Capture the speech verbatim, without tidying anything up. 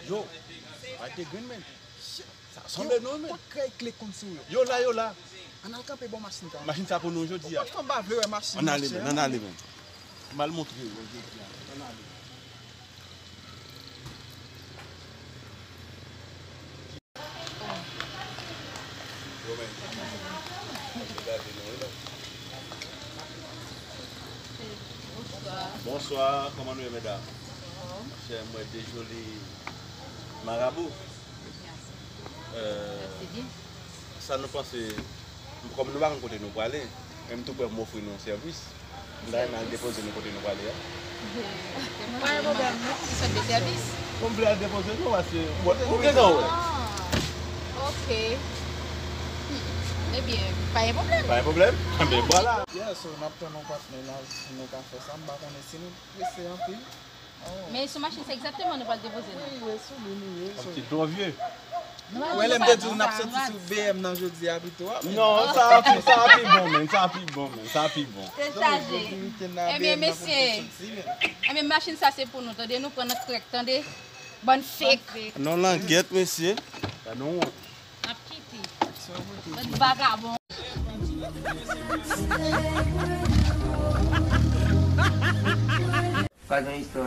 Yo, pa te grenn men. Sa sanble nou men. Kot kay kle konn sou yo? Yo la, yo la. Ann al kanpe bò machin sa. Machin sa pou nou jodi a. Kot fanm pa vle wè machin? Ann ale men, ann ale men. M al montre yo jodi a. Ann ale. Bonswa, kòman nou ye, medam? Chè, mwen de joli marabou. Euh, sa nou panse, kòm nou pa konn kote nou prale, men m tou prè pou m ofri nou yon sèvis. M ta renmen al depoze nou kote nou prale a. Pa gen pwoblèm, non. Ou sot de sèvis? Bon, m vle al depoze nou, paske, bon, ou gentan wè. Ah, ok. Hmm. Ebyen, pa gen pwoblèm. Pa gen pwoblèm? Anben, vwala. Yeah, so, n ap tann yon patnè la, si nou ka fè sa, m pa konnen si nou prese anpil. Men sou machin, se egzakteman nou pral depoze nou. Wi, wi, sou li nou ye. Yon ti twò vye. Wè, lè m te di w n ap soti sou B M nan jodi a pito a, men. Non, sa a pi, sa a pi bon, men, sa a pi bon, men, sa a pi bon. Tèt chaje. Ebyen, mesye. Ebyen, machin sa se pou nou, tande, nou pran nan krèk, tande. Bann fake. Non, langyèt, mesye. Gade yon wont. N ap kite. Bann vagabon. Pa gen istwa.